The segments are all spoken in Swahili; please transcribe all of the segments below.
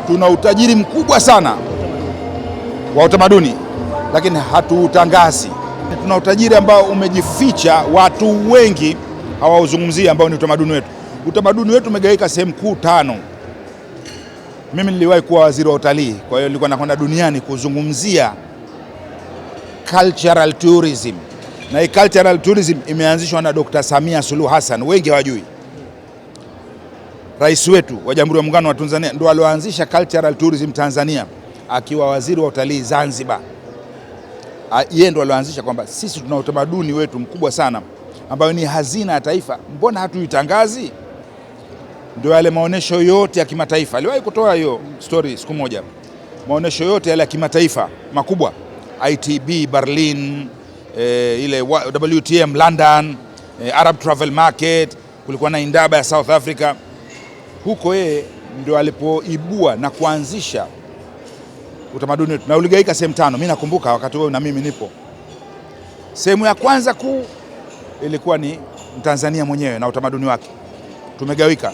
Tuna utajiri mkubwa sana wa utamaduni, lakini hatuutangazi. Tuna utajiri ambao umejificha, watu wengi hawauzungumzii, ambao ni utamaduni wetu. Utamaduni wetu umegawika sehemu kuu tano. Mimi niliwahi kuwa waziri wa utalii, kwa hiyo nilikuwa nakwenda duniani kuzungumzia cultural tourism, na hii cultural tourism imeanzishwa na Dr. Samia Suluhu Hassan, wengi hawajui. Rais wetu wa Jamhuri ya Muungano wa Tanzania ndo alioanzisha cultural tourism Tanzania akiwa waziri wa utalii Zanzibar. Yeye ndo alioanzisha kwamba sisi tuna utamaduni wetu mkubwa sana ambayo ni hazina ya taifa, mbona hatuitangazi? Ndio yale maonesho yote ya kimataifa. Aliwahi kutoa hiyo story siku moja, maonesho yote yale ya kimataifa makubwa, ITB Berlin, ile WTM London, Arab Travel Market, kulikuwa na Indaba ya South Africa. Huko yeye ndio alipoibua na kuanzisha utamaduni wetu, na uligaika sehemu tano. Mimi nakumbuka wakati huo na mimi nipo. Sehemu ya kwanza kuu ilikuwa ni Mtanzania mwenyewe na utamaduni wake. Tumegawika,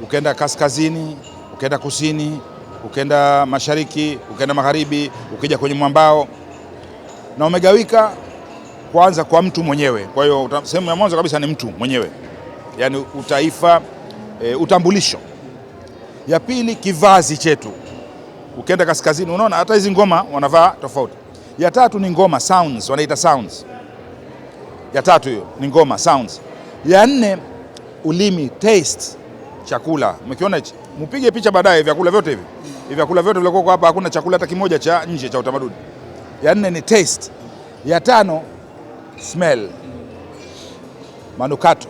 ukaenda kaskazini, ukaenda kusini, ukaenda mashariki, ukaenda magharibi, ukija kwenye mwambao, na umegawika kwanza kwa mtu mwenyewe. Kwa hiyo sehemu ya mwanzo kabisa ni mtu mwenyewe, yaani utaifa, utambulisho. Ya pili kivazi chetu, ukienda kaskazini unaona hata hizi ngoma wanavaa tofauti. Ya tatu ni ngoma sounds, wanaita sounds. Ya tatu hiyo ni ngoma sounds. Ya nne ulimi taste, chakula. Mkiona hichi, mpige picha baadaye vyakula vyote hivi. Hivi vyakula vyote vilivyokuwa hapa, hakuna chakula hata kimoja cha nje cha utamaduni. Ya nne ni taste. Ya tano smell, manukato,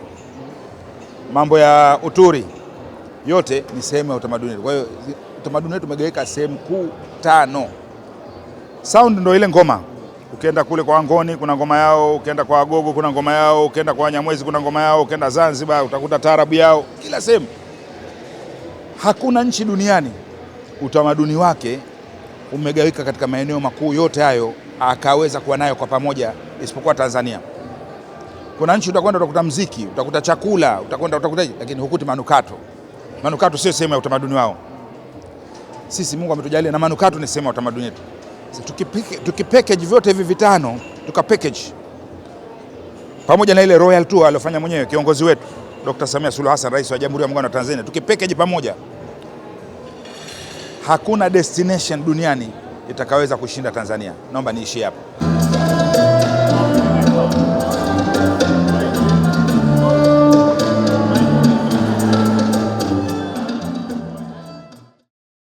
mambo ya uturi, yote ni sehemu ya utamaduni. Kwa hiyo utamaduni wetu umegawika sehemu kuu tano. Sound ndo ile ngoma. Ukienda kule kwa Wangoni kuna ngoma yao, ukienda kwa Wagogo kuna ngoma yao, ukienda kwa Wanyamwezi kuna ngoma yao, ukienda Zanzibar utakuta taarabu yao, kila sehemu. Hakuna nchi duniani utamaduni wake umegawika katika maeneo makuu yote hayo akaweza kuwa nayo kwa pamoja isipokuwa Tanzania. Kuna nchi utakwenda utakuta mziki, utakuta chakula, utakwenda utakuta, lakini hukuti manukato. Manukato sio sehemu ya utamaduni wao. Sisi Mungu ametujalia na manukato ni sehemu ya utamaduni wetu. Tukipackage vyote hivi vitano, tukapackage pamoja na ile Royal Tour aliyofanya mwenyewe kiongozi wetu Dr. Samia Suluhu Hassan, rais wa Jamhuri ya Muungano wa Tanzania, tukipackage pamoja, hakuna destination duniani itakaweza kushinda Tanzania. Naomba niishie hapo.